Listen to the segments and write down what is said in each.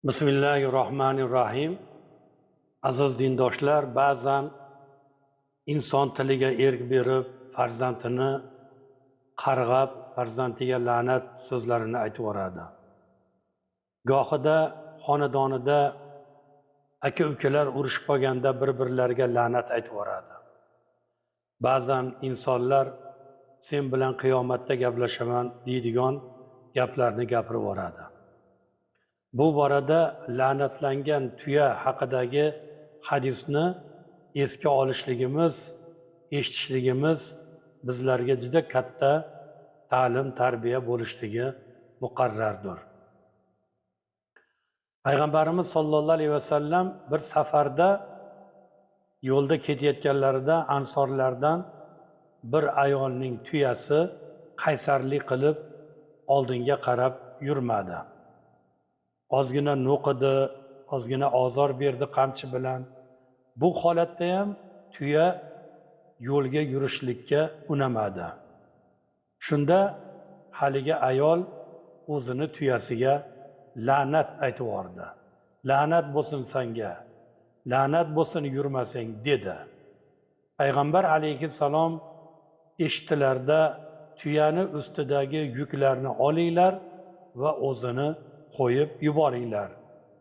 Bismillahirrohmanirrohim. Aziz dindoshlar, ba'zan inson tiliga erk berib, farzandini qarg'ab, farzandiga la'nat so'zlarini aytib yuboradi. Gohida xonadonida aka-ukalar urushib qolganda bir-birlariga la'nat aytib yuboradi. Ba'zan insonlar sen bilan qiyomatda gaplashaman deydigan gaplarni gapirib yuboradi. Bu borada la'natlangan tuya haqidagi hadisni esga olishligimiz, eshitishligimiz bizlarga juda katta ta'lim, tarbiya bo'lishligi muqarrardir. Payg'ambarimiz sollallohu alayhi vasallam bir safarda yo'lda ketayotganlarida ansorlardan bir ayolning tuyasi qaysarlik qilib oldinga qarab yurmadi. Ozgina no'qidi, ozgina ozor berdi qamchi bilan. Bu holatda ham tuya yo'lga yurishlikka unamadi. Shunda haligi ayol o'zini tuyasiga la'nat aytib yubordi. La'nat bo'lsin senga, la'nat bo'lsin yurmasang dedi. Payg'ambar alayhissalom eshitdilarda tuyani ustidagi yuklarni olinglar va o'zini qo'yib yuboringlar.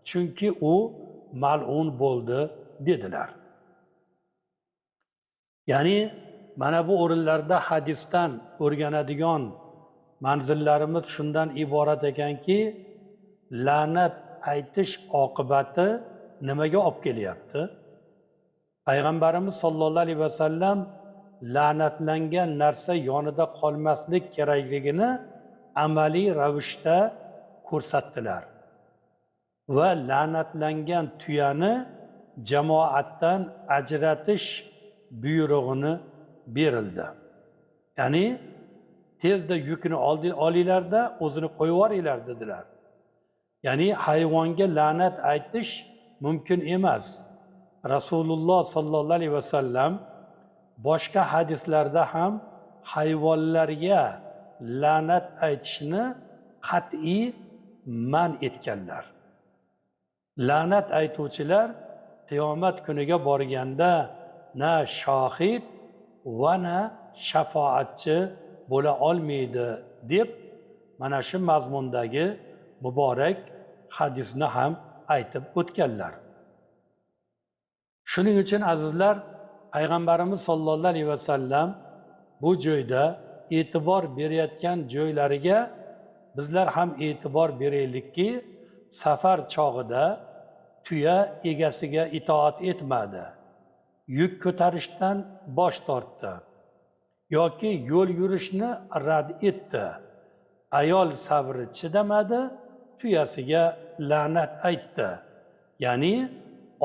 Chunki u mal'un bo'ldi dedilar. Ya'ni mana bu o'rinlarda hadisdan o'rganadigan manzillarimiz shundan iborat ekanki, la'nat aytish oqibati nimaga olib kelyapti? Payg'ambarimiz sollallohu alayhi vasallam la'natlangan narsa yonida qolmaslik kerakligini amaliy ravishda ko'rsatdilar va la'natlangan tuyani jamoatdan ajratish buyrug'ini berildi. Ya'ni tezda yukni olinglarda o'zini qo'yib yuboringlar dedilar. Ya'ni hayvonga la'nat aytish mumkin emas. Rasululloh sollallohu alayhi vasallam boshqa hadislarda ham hayvonlarga la'nat aytishni qat'iy man etganlar. La'nat aytuvchilar qiyomat kuniga borganda na shohid va na shafoatchi bo'la olmaydi deb mana shu mazmundagi muborak hadisni ham aytib o'tganlar. Shuning uchun azizlar, Payg'ambarimiz sollallohu alayhi vasallam bu joyda e'tibor berayotgan joylariga bizlar ham e'tibor beraylikki, safar chog'ida tuya egasiga itoat etmadi, yuk ko'tarishdan bosh tortdi yoki yo'l yurishni rad etdi. Ayol sabri chidamadi, tuyasiga la'nat aytdi. Ya'ni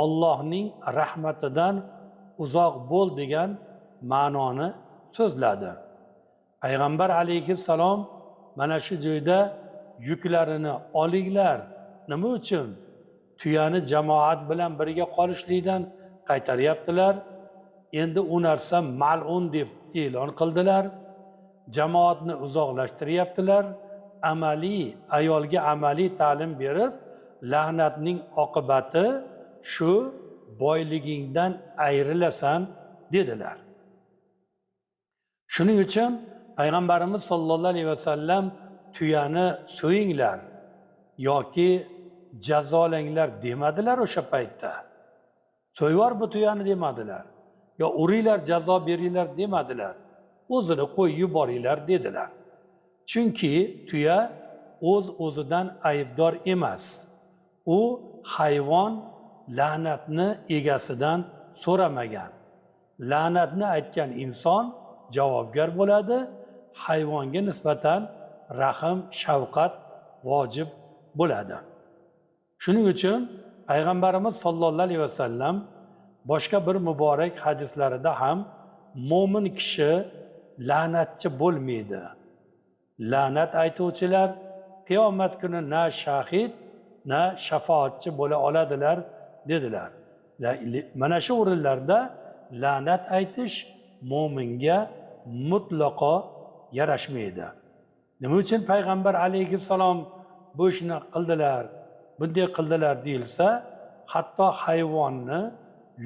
Allohning rahmatidan uzoq bo'l degan ma'noni so'zladi. Payg'ambar alayhissalom mana shu joyda yuklarini olinglar. Nima uchun? Tuyani jamoat bilan birga qolishlikdan qaytaryaptilar. Endi u narsa mal'un deb e'lon qildilar. Jamoatni uzoqlashtiryaptilar. Amaliy ayolga amaliy ta'lim berib, la'natning oqibati shu boyligingdan ayrilasan dedilar. Shuning uchun Payg'ambarimiz sollallohu alayhi vasallam tuyani so'yinglar yoki jazolanglar demadilar o'sha paytda. So'yvor bu tuyani demadilar. Yo uringlar, jazo beringlar demadilar. O'zini qo'yib yuboringlar dedilar. Chunki tuya o'z-o'zidan aybdor emas. U hayvon la'natni egasidan so'ramagan. La'natni aytgan inson javobgar bo'ladi. Hayvonga nisbatan rahm, shafqat vojib bo'ladi. Shuning uchun Payg'ambarimiz sollallohu alayhi vasallam boshqa bir muborak hadislarida ham mo'min kishi la'natchi bo'lmaydi. La'nat aytuvchilar qiyomat kuni na shahid, na shafoatchi bo'la oladilar dedilar. Mana shu o'rinlarda la'nat aytish mo'minga mutlaqo yarashmaydi. Nima uchun payg'ambar alayhissalom bu ishni qildilar Bunday qildilar deyilsa, hatto hayvonni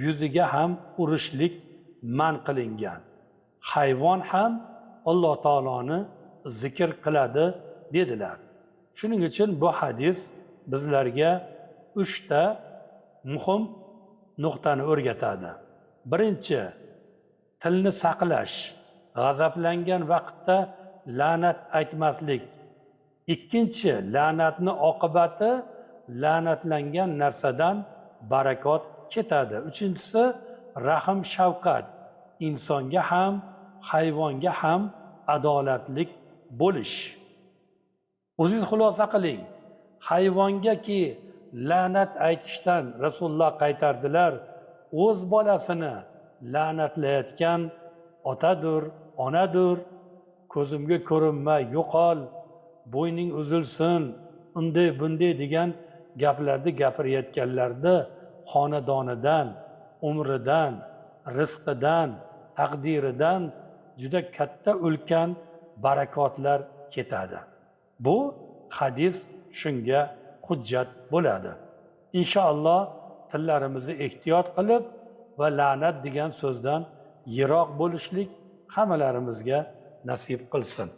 yuziga ham urishlik man qilingan. Hayvon ham Alloh taoloni zikr qiladi dedilar. Shuning uchun bu hadis bizlarga 3 ta muhim nuqtani o'rgatadi. Birinchi, tilni saqlash, g'azablangan vaqtda la'nat aytmaslik. Ikkinchi, la'natni oqibati la'natlangan narsadan barakot ketadi. Uchinchisi, rahm shafqat, insonga ham hayvonga ham adolatlik bo'lish. O'zingiz xulosa qiling, hayvongaki la'nat aytishdan Rasululloh qaytardilar, o'z bolasini la'natlayotgan otadir, onadir, ko'zimga ko'rinma, yo'qol, bo'yning uzilsin, unday bunday degan gaplarni gapirayotganlarni xonadonidan, umridan, rizqidan, taqdiridan juda katta ulkan barakotlar ketadi. Bu hadis shunga hujjat bo'ladi. Inshaalloh tillarimizni ehtiyot qilib va la'nat degan so'zdan yiroq bo'lishlik hammalarimizga nasib qilsin.